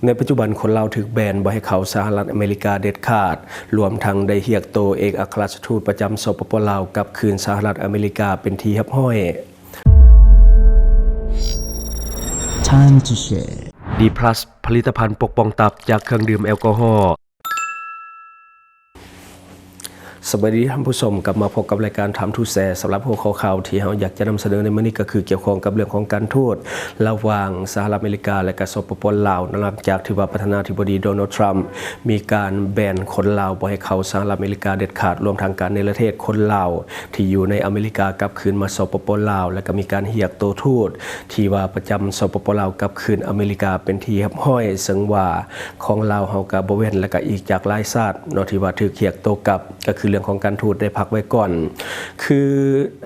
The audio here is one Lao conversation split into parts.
ໃນປັດຈຸບັນ ຄົນລາວຖືກແບນບໍ່ໃຫ້ເຂົ້າສະຫະລັດອາເມລິກາເດັດຂາດ, ລວມທັງໄດ້ຮຽກໂຕເອກອັກຄະລັດຖະທູດປະຈຳ ສປປ ລາວ ກັບຄືນສະຫະລັດອາເມລິກາເປັນທີ່ຮຽບຮ້ອຍ. Time to share. ດີພລັສ ຜະລິດຕະພັນປົກປ້ອງຕັບຈາກເຄື່ອງດື່ມແອລກໍຮໍ. ສະບາຍດີທ່ານຜູ້ຊົມ, ກັບມາພົບກັບລາຍການ Time to Share. ສຳລັບຫົວຂໍ້ຂ່າວທີ່ເຮົາຢາກຈະນຳສະເໜີໃນມື້ນີ້ ກໍຄືກ່ຽວຂ້ອງກັບເລື່ອງຂອງການທູດລະຫວ່າງສະຫະລັດອາເມລິກາ ແລະ ກໍ ສປປ ລາວ ຫຼັງຈາກທີ່ວ່າປະທານາທິບໍດີ ໂດນັລ ທຣຳ ມີການແບນຄົນລາວບໍ່ໃຫ້ເຂົ້າສະຫະລັດອາເມລິກາເດັດຂາດ, ລວມທັງການເນລະເທດຄົນລາວທີ່ຢູ່ໃນອາເມລິກາກັບຄືນມາ ສປປ ລາວ ແລະ ກໍມີການຮຽກໂຕທູດ ທີ່ວ່າປະຈຳ ສປປ ລາວ ກັບຄືນອາເມລິກາເປັນທີ່ຮຽບຮ້ອຍ, ເຊິ່ງວ່າຂອງລາວເຮົາກໍບໍ່ເວັ້ນ ແລະ ກໍອີກຈາກຫຼາຍຊາດເນາະ ທີ່ວ່າຖືກຮຽກໂຕກັບ, ກໍຄືເລື່ອງຂອງການທູດໄດ້ພັກໄວ້ກ່ອນ. ຄື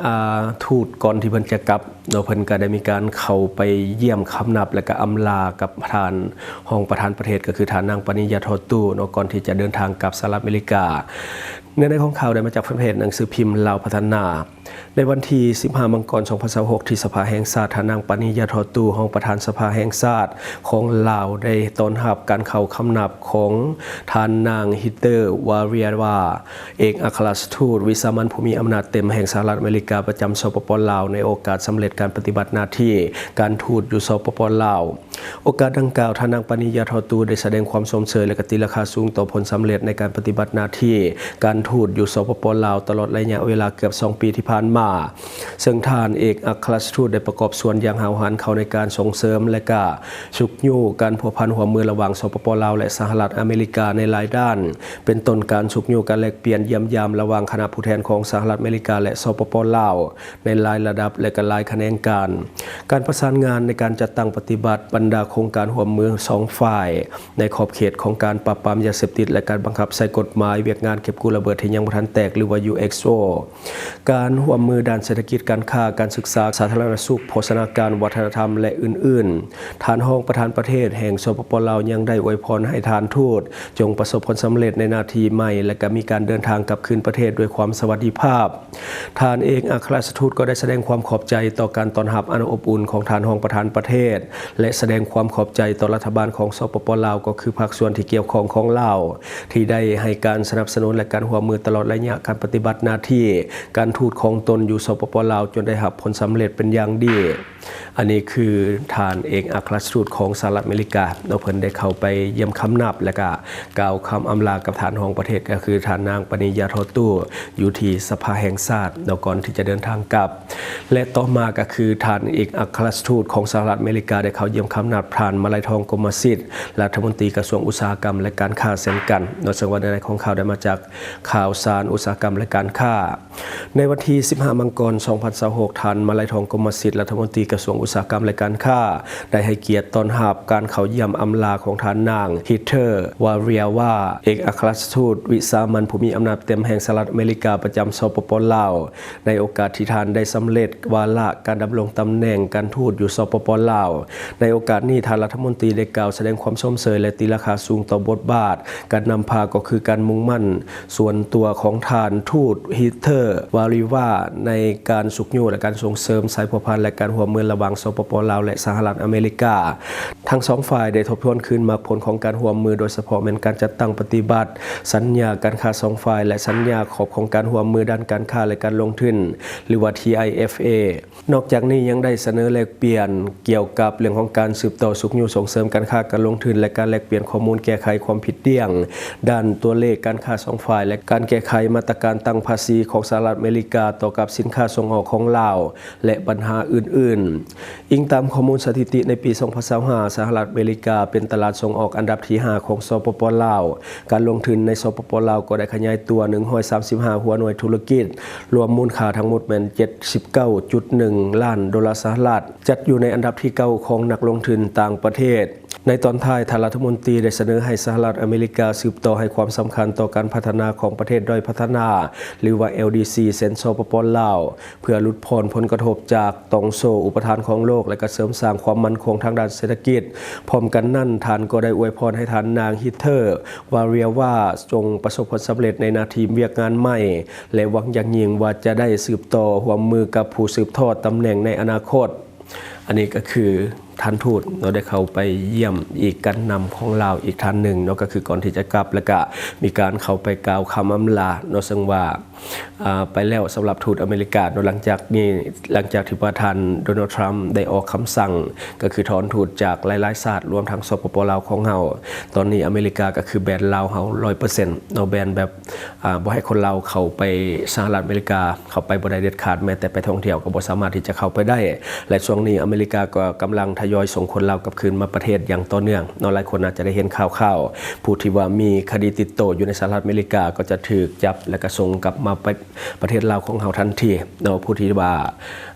ອ່າ ທູດກ່ອນທີ່ເພິ່ນຈະກັບເນາະ ເພິ່ນກໍໄດ້ມີການເຂົ້າໄປຢ້ຽມຄຳນັບ ແລະ ກໍອຳລາກັບທ່ານຮອງປະທານປະເທດ ກໍຄືທ່ານນາງ ປານີ ຢາທໍ່ຕູ້ ເນາະ ກ່ອນທີ່ຈະເດີນທາງກັບສະຫະລັດອາເມລິກາ. ເນື້ອໃນຂອງຂ່າວໄດ້ມາຈາກແຟນເພຈໜັງສືພິມລາວພັດທະນາ. ໃນວັນທີສິບຫ້າ ມັງກອນ ສອງພັນຊາວຫົກ ທີ່ສະພາແຫ່ງຊາດ, ທ່ານນາງ ປານີ ຢາທໍ່ຕູ້ ຮອງປະທານສະພາແຫ່ງຊາດຂອງລາວ ໄດ້ຕ້ອນຮັບການເຂົ້າຄຳນັບຂອງທ່ານນາງ ຮິເຕີ ວາເຣຍວາ ເອກອັກຄະລັດຖະທູດວິສາມັນຜູ້ມີອຳນາດເຕັມແຫ່ງສະຫະລັດອາເມລິກາປະຈຳ ສປປ ລາວ ໃນໂອກາດສຳເລັດການປະຕິບັດໜ້າທີ່ການທູດຢູ່ ສປປ ລາວ. ໂອກາດດັ່ງກ່າວ, ທ່ານນາງ ປານີ ຢາທໍ່ຕູ້ ໄດ້ສະແດງຄວາມຊົມເຊີຍ ແລະ ກໍຕີລາຄາສູງຕໍ່ຜົນສຳເລັດໃນການປະຕິບັດໜ້າທີ່ການທູດຢູ່ ສປປ ລາວ ຕະຫຼອດໄລຍະເວລາເກືອບສອງປີທີ່ຜ່ານມາ, ເຊິ່ງທ່ານເອກອັກຄະລັດຖະທູດໄດ້ປະກອບສ່ວນຢ່າງຫ້າວຫັນເຂົ້າໃນການສົ່ງເສີມ ແລະ ກະຊຸກຍູ້ການພົວພັນຮ່ວມມືລະຫວ່າງ ສປປ ລາວ ແລະ ສະຫະລັດອາເມລິກາໃນຫຼາຍດ້ານ, ເປັນຕົ້ນການຊຸກຍູ້ການແລກປ່ຽນຢ້ຽມຢາມລະຫວ່າງຄະນະຜູ້ແທນຂອງສະຫະລັດອາເມລິກາ ແລະ ສປປ ລາວ ໃນຫຼາຍລະດັບ ແລະ ກະຫຼາຍຂະແໜງການ. ການປະສານງານໃນການຈັດຕັ້ງປະຕິບັດບັນດາໂຄງການຮ່ວມມືສອງຝ່າຍ ໃນຂອບເຂດຂອງການປາບປາມຢາເສບຕິດ ແລະ ການບັງຄັບໃຊ້ກົດໝາຍວຽກງານເກັບກູ້ລະເບີດທີ່ຍັງບໍ່ທັນແຕກ ຫຼືວ່າ UXO, ການຮ່ວມມືດ້ານເສດຖະກິດ, ການຄ້າ, ການສຶກສາ, ສາທາລະນະສຸກ, ໂພຊະນາການ, ວັດທະນະທຳ ແລະ ອື່ນໆ. ທ່ານຮອງປະທານປະເທດແຫ່ງ ສປປ ລາວ ຍັງໄດ້ອວຍພອນໃຫ້ທ່ານທູດ ຈົ່ງປະສົບຜົນສຳເລັດໃນໜ້າທີ່ໃໝ່ ແລະ ກະມີການເດີນທາງກັບຄືນປະເທດດ້ວຍຄວາມສະຫວັດດີພາບ. ທ່ານເອກອັກຄະລັດຖະທູດກໍໄດ້ສະແດງຄວາມຂອບໃຈຕໍ່ການຕ້ອນຮັບອັນອົບອຸ່ນຂອງທ່ານຮອງປະທານປະເທດ ແລະ ສະແດງຄວາມຂອບໃຈຕໍ່ລັດຖະບານຂອງ ສປປ ລາວ ກໍຄືພາກສ່ວນທີ່ກ່ຽວຂ້ອງຂອງລາວ ທີ່ໄດ້ໃຫ້ການສະໜັບສະໜູນ ແລະ ການຮ່ວມມືຕະຫຼອດໄລຍະການປະຕິບັດໜ້າທີ່ການທູດຂອງຕົນຢູ່ ສປປ ລາວ ຈົນໄດ້ຮັບຜົນສຳເລັດເປັນຢ່າງດີ. ອັນນີ້ຄືທ່ານເອກອັກຄະລັດຖະທູດຂອງສະຫະລັດອາເມລິກາເນາະ, ເພິ່ນໄດ້ເຂົ້າໄປຢ້ຽມຄຳນັບ ແລະ ກະກ່າວຄຳອຳລາກັບທ່ານຮອງປະເທດ ກໍຄືທ່ານນາງ ປານີ ຢາທໍ່ຕູ້ ຢູ່ທີ່ສະພາແຫ່ງຊາດເນາະ ກ່ອນທີ່ຈະເດີນທາງກັບ. ແລະ ຕໍ່ມາກໍຄືທ່ານເອກອັກຄະລັດຖະທູດຂອງສະຫະລັດອາເມລິກາໄດ້ເຂົ້າຢ້ຽມຄຳນັບທ່ານ ມາໄລທອງ ກົມມະສິດ ລັດຖະມົນຕີກະຊວງອຸດສາຫະກຳ ແລະ ການຄ້າເຊັ່ນກັນເນາະ, ເຊິ່ງວ່າໃນຂອງຂ່າວໄດ້ມາຈາກຂ່າວສານອຸດສາຫະກຳ ແລະ ການຄ້າ. ໃນວັນທີສິບຫ້າ ມັງກອນ ສອງພັນຊາວຫົກ ທ່ານ ມາໄລທອງ ກົມມະສິດ ລັດຖະມົນຕີກະຊວງອຸດສາຫະກຳ ແລະ ການຄ້າ ໄດ້ໃຫ້ກຽດຕ້ອນຮັບການເຂົ້າຢ້ຽມອຳລາຂອງທ່ານນາງ ຮິເຕີ ວາເຣຍວາ ເອກອັກຄະລັດຖະທູດວິສາມັນຜູ້ມີອຳນາດເຕັມແຫ່ງສະຫະລັດອາເມລິກາປະຈຳ ສປປ ລາວ ໃນໂອກາດທີ່ທ່ານໄດ້ສຳເລັດວາລະການດຳລົງຕຳແໜ່ງການທູດຢູ່ ສປປ ລາວ. ໃນໂອກາດນີ້ ທ່ານລັດຖະມົນຕີໄດ້ກ່າວສະແດງຄວາມຊົມເຊີຍ ແລະ ຕີລາຄາສູງຕໍ່ບົດບາດການນຳພາ ກໍຄືການມຸ່ງໝັ້ນ ສ່ວນຕົວຂອງທ່ານທູດ ຮິເຕີ ວາຣີວາ ໃນການຊຸກຍູ້ ແລະ ການສົ່ງເສີມສາຍພົວພັນ ແລະ ການຮ່ວມມືລະຫວ່າງ ສປປ ລາວ ແລະ ສະຫະລັດອາເມລິກາ. ທັງສອງຝ່າຍໄດ້ທົບທວນຄືນໝາກຜົນຂອງການຮ່ວມມື, ໂດຍສະເພາະແມ່ນການຈັດຕັ້ງປະຕິບັດສັນຍາການຄ້າສອງຝ່າຍ ແລະ ສັນຍາຂອບຂອງການຮ່ວມມືດ້ານການຄ້າ ແລະ ການລົງທຶນ ຫຼືວ່າ ທີໄອເອັຟເອ. ນອກຈາກນີ້ຍັງໄດ້ສະເໜີແລກປ່ຽນກ່ຽວກັບເລື່ອງຂອງການສືບຕໍ່ຊຸກຍູ້ສົ່ງເສີມການຄ້າການລົງທຶນ ແລະ ການແລກປ່ຽນຂໍ້ມູນແກ້ໄຂຄວາມຜິດດ່ຽງດ້ານຕົວເລກການຄ້າສອງຝ່າຍ ແລະ ການແກ້ໄຂມາດຕະການຕັ້ງພາສີຂອງສະຫະລັດອາເມລິກາຕໍ່ກັບສິນຄ້າສົ່ງອອກຂອງລາວ ແລະ ບັນຫາອື່ນໆ. ອີງຕາມຂໍ້ມູນສະຖິຕິໃນປີສອງພັນຊາວຫ້າ ສະຫະລັດອາເມລິກາເປັນຕະຫຼາດສົ່ງອອກອັນດັບທີຫ້າຂອງ ສປປ ລາວ. ການລົງທຶນໃນ ສປປ ລາວ ກໍໄດ້ຂະຫຍາຍຕົວໜຶ່ງຮ້ອຍສາມສິບຫ້າຫົວໜ່ວຍທຸລະກິດ, ລວມມູນຄ່າທັງໝົດແມ່ນເຈັດສິບເກົ້າຈຸດໜຶ່ງລ້ານໂດລາສະຫະລັດ, ຈັດຢູ່ໃນອັນດັບທີເກົ້າຂອງນັກລົງທຶນຕ່າງປະເທດ. ໃນຕອນທ້າຍ, ທ່ານລັດຖະມົນຕີໄດ້ສະເໜີໃຫ້ສະຫະລັດອາເມລິກາສືບຕໍ່ໃຫ້ຄວາມສຳຄັນຕໍ່ການພັດທະນາຂອງປະເທດດ້ອຍພັດທະນາ ຫຼືວ່າ ແອລດີຊີ ເຊັ່ນ ສປປ ລາວ, ເພື່ອຫຼຸດຜ່ອນຜົນກະທົບຈາກຕ່ອງໂສ້ອຸປະທານຂອງໂລກ ແລະ ກະເສີມສ້າງຄວາມໝັ້ນຄົງທາງດ້ານເສດຖະກິດ. ພ້ອມກັນນັ້ນ, ທ່ານກໍໄດ້ອວຍພອນໃຫ້ທ່ານນາງ ຮິເຕີ ວາເຣຍວາ ຈົ່ງປະສົບຜົນສຳເລັດໃນໜ້າທີ່ວຽກງານໃໝ່ ແລະ ຫວັງຢ່າງຍິ່ງວ່າຈະໄດ້ສືບຕໍ່ຮ່ວມມືກັບຜູ້ສືບທອດຕຳແໜ່ງໃນອະນາຄົດ. ອັນນີ້ກໍຄືທ່ານທູດເນາະ ໄດ້ເຂົ້າໄປຢ້ຽມອີກການນຳຂອງລາວອີກທ່ານໜຶ່ງເນາະ ກໍຄືກ່ອນທີ່ຈະກັບ ແລ້ວກະມີການເຂົ້າໄປກ່າວຄຳອຳລາເນາະ ເຊິ່ງວ່າ ອ່າ ໄປແລ້ວສຳລັບທູດອາເມລິກາເນາະ ຫຼັງຈາກນີ້ ຫຼັງຈາກທີ່ວ່າທ່ານໂດນັລ ທຣຳ ໄດ້ອອກຄຳສັ່ງ ກໍຄືຖອນທູດຈາກຫຼາຍໆຊາດ ລວມທັງ ສປປ ລາວ ຂອງເຮົາ ຕອນນີ້ອາເມລິກາກໍຄືແບນລາວເຮົາຮ້ອຍເປີເຊັນເນາະ ແບນແບບ ອ່າ ບໍ່ໃຫ້ຄົນລາວເຂົ້າໄປສະຫະລັດອາເມລິກາ ເຂົ້າໄປບໍ່ໄດ້ເດັດຂາດ ແມ້ແຕ່ໄປທ່ອງທ່ຽວກໍບໍ່ສາມາດທີ່ຈະເຂົ້າໄປໄດ້ ແລະ ຊ່ວງນີ້ອາເມລິກາກໍກຳລັງທະຍອຍສົ່ງຄົນລາວກັບຄືນມາປະເທດຢ່າງຕໍ່ເນື່ອງເນາະ ຫຼາຍຄົນອາດຈະໄດ້ເຫັນຂ່າວໆ ຜູ້ທີ່ວ່າມີຄະດີຕິດໂຕຢູ່ໃນສະຫະລັດອາເມລິກາກໍຈະຖືກຈັບ ແລ້ວກໍສົ່ງກັບມາປະ ປະເທດລາວຂອງເຮົາທັນທີເນາະ ຜູ້ທີ່ວ່າ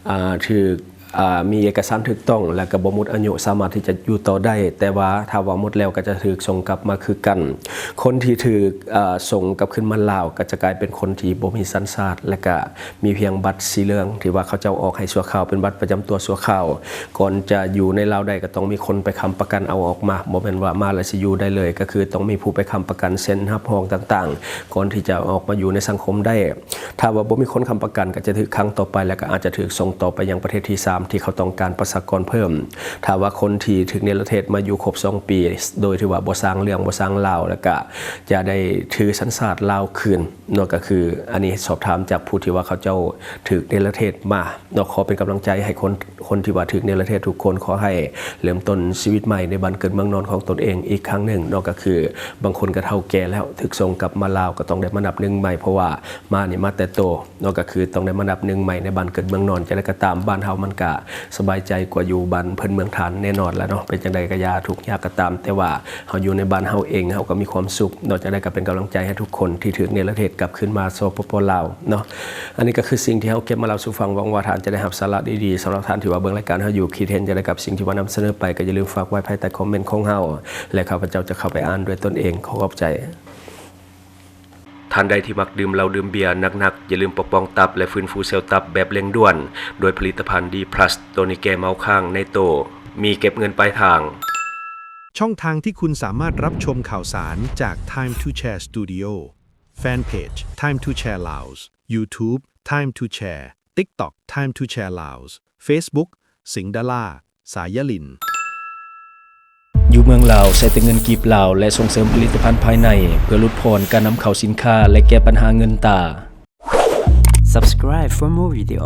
ອ່າ ຖືກ ອ່າ ມີເອກະສານຖືກຕ້ອງ ແລ້ວກໍບໍ່ໝົດອາຍຸ ສາມາດທີ່ຈະຢູ່ຕໍ່ໄດ້ ແຕ່ວ່າຖ້າວ່າໝົດແລ້ວກໍຈະຖືກສົ່ງກັບມາຄືກັນ. ຄົນທີ່ຖືກ ອ່າ ສົ່ງກັບຄືນມາລາວ ກໍຈະກາຍເປັນຄົນທີ່ບໍ່ມີສັນຊາດ ແລ້ວກໍມີພຽງບັດສີເຫຼືອງ ທີ່ວ່າເຂົາເຈົ້າອອກໃຫ້ຊົ່ວຄາວ ເປັນບັດປະຈຳຕົວຊົ່ວຄາວ. ກ່ອນຈະຢູ່ໃນລາວໄດ້ ກໍຕ້ອງມີຄົນໄປຄ້ຳປະກັນເອົາອອກມາ ບໍ່ແມ່ນວ່າມາແລ້ວຊິຢູ່ໄດ້ເລີຍ ກໍຄືຕ້ອງມີຜູ້ໄປຄ້ຳປະກັນ ເຊັນຮັບຮອງຕ່າງໆ ກ່ອນທີ່ຈະອອກມາຢູ່ໃນສັງຄົມໄດ້. ຖ້າວ່າບໍ່ມີຄົນຄ້ຳປະກັນ ກໍຈະຖືກຂັງຕໍ່ໄປ ແລ້ວກໍອາດຈະຖືກສົ່ງຕໍ່ໄປຍັງປະເທດທີສາມ ທີ່ເຂົາຕ້ອງການປະຊາກອນເພີ່ມ. ຖ້າວ່າຄົນທີ່ຖືກເນລະເທດມາຢູ່ຄົບສອງປີ ໂດຍທີ່ວ່າບໍ່ສ້າງເລື່ອງ ບໍ່ສ້າງລາວ ແລ້ວກໍຈະໄດ້ຖືສັນຊາດລາວຄືນເນາະ. ກໍຄືອັນນີ້ສອບຖາມຈາກຜູ້ທີ່ວ່າເຂົາເຈົ້າຖືກເນລະເທດມາເນາະ. ຂໍເປັນກຳລັງໃຈໃຫ້ຄົນ ຄົນທີ່ວ່າຖືກເນລະເທດທຸກຄົນ ຂໍໃຫ້ເລີ່ມຕົ້ນຊີວິດໃໝ່ໃນບ້ານເກີດເມືອງນອນຂອງຕົນເອງອີກຄັ້ງໜຶ່ງເນາະ. ກໍຄືບາງຄົນກໍເຖົ້າແກ່ແລ້ວ ຖືກສົ່ງກັບມາລາວ ກໍຕ້ອງໄດ້ມານັບໜຶ່ງໃໝ່ ເພາະວ່າ ມານີ້ມາແຕ່ໂຕເນາະ ກໍຄືຕ້ອງໄດ້ມານັບໜຶ່ງໃໝ່ໃນບ້ານເກີດເມືອງນອນ. ຈັ່ງໃດກໍຕາມ ບ້ານເຮົາມັນກະສະບາຍໃຈກວ່າຢູ່ບ້ານເພິ່ນເມືອງທ່ານແນ່ນອນແຫຼະເນາະ. ເປັນຈັ່ງໃດກໍຢ່າທຸກຍາກກໍຕາມ ແຕ່ວ່າເຮົາຢູ່ໃນບ້ານເຮົາເອງ ເຮົາກໍມີຄວາມສຸກເນາະ. ຈັ່ງໃດກໍເປັນກຳລັງໃຈໃຫ້ທຸກຄົນທີ່ຖືກເນລະເທດກັບຄືນມາ ສປປ ລາວເນາະ. ອັນນີ້ກໍຄືສິ່ງທີ່ເຮົາເກັບມາເລົ່າສູ່ຟັງ. ຫວັງວ່າທ່ານຈະໄດ້ຮັບສາລະດີໆ. ສຳລັບທ່ານທີ່ວ່າເບິ່ງລາຍການເຮົາຢູ່ ຄິດເຫັນຈັ່ງໃດກັບສິ່ງທີ່ວ່ານຳສະເໜີໄປ ກໍຢ່າລືມຝາກໄວ້ພາຍໃຕ້ຄອມເມັນຂອງເຮົາ ແລະ ຂ້າພະເຈົ້າຈະເຂົ້າໄປອ່ານດ້ວຍຕົນເອງ. ຂໍຂອບໃຈ. ທ່ານໃດທີ່ມັກດື່ມເຫຼົ້າດື່ມເບຍໜັກໆ ຢ່າລືມປົກປ້ອງຕັບ ແລະ ຟື້ນຟູເຊວຕັບແບບເລັ່ງດ່ວນ ດ້ວຍຜະລິດຕະພັນ D plus ໂຕນີ້ແກ້ເມົາຄ້າງໃນໂຕ ມີເກັບເງິນປາຍທາງ. ช่องทางที่คุณสามารถรับชมข่าวสารจาก Time to Share Studio Fanpage Time to Share Laos YouTube Time to Share TikTok Time to Share Laos Facebook สิงห์ดารา สายยลิน ຢູ່ເມືອງລາວໃຊ້ແຕ່ເງິນກີບລາວ ແລະ ສົ່ງເສີມຜະລິດຕະພັນພາຍໃນ ເພື່ອຫຼຸດຜ່ອນການນຳເຂົ້າສິນຄ້າ ແລະ ແກ້ບັນຫາເງິນຕາ. Subscribe for more video.